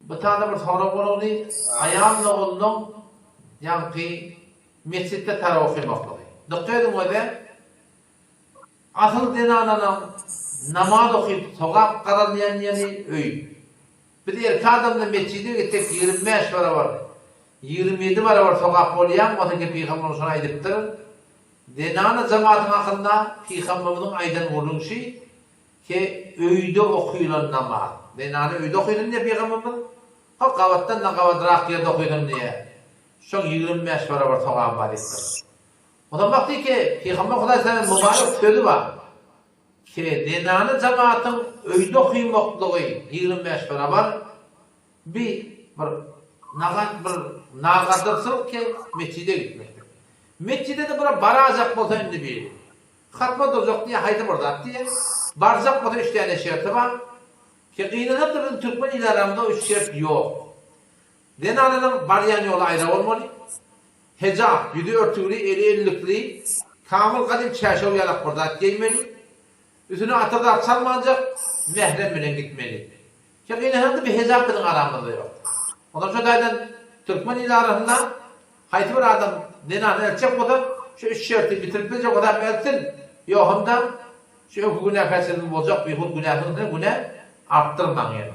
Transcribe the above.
Bu taýda bir sorag bolany, aýal oglunyň ýaňky metjitde tara okymaklygy. Dykgat ediň öze, asyl zenananyň namaz okyp sogap gazanýan ýeri öý. Biz erkek adamda metjide gitsek 25 barabar, 27 barabar sogap bolýan bolsa ki pygamberimiz şony aýdypdyr. Zenana jematyň hakynda pygamberimiziň aýdan gürrüňi şi, Ki öýde okylan namaz. Zenany öýde okysyn diýýär pygamberimiz. Hol gabatdan-da gabadrak ýerde okysyn diýýär. Şoň 25 barabar sogaby bar diýipdir. Onsoň bak diý ki, pygamber Hudaý salam mübarek sözi bar. Ki zenany jematyň öýde okymaklygy 25 barabar bi bir nagat bir nagadyrçylyk ki metjide gitmeklik. Metjide-de bir barajak bolsa indi biri. Hatma durjak diýýär, haýsy bir zat diýýär. Barjak bolsa üç däne şerti bar. Ki gynansak-da biziň türkmen il aramyzda o üç şert ýok. Zenananyň barýan ýoly aýra bolmaly. Hejap, ýüzi örtügli, eli ellikli, kamyl gadym çäşew ýalak bir zat geýmeli. Üstüne atyr zat çalmanjak, mährem bilen gitmeli. Ki gynansak-da bir hejap biziň aramyzda ýok. Ondan şo taýdan türkmen il arasynda Haýsy bir adam zenany eltjek bolsa, şu üç şerti bitirip biljek bolsa hem eltsin, ýogsam-da, şu öňki günäkärçiligiň boljak bihut günäsiniň üstüne günä artdyrmaň ýene.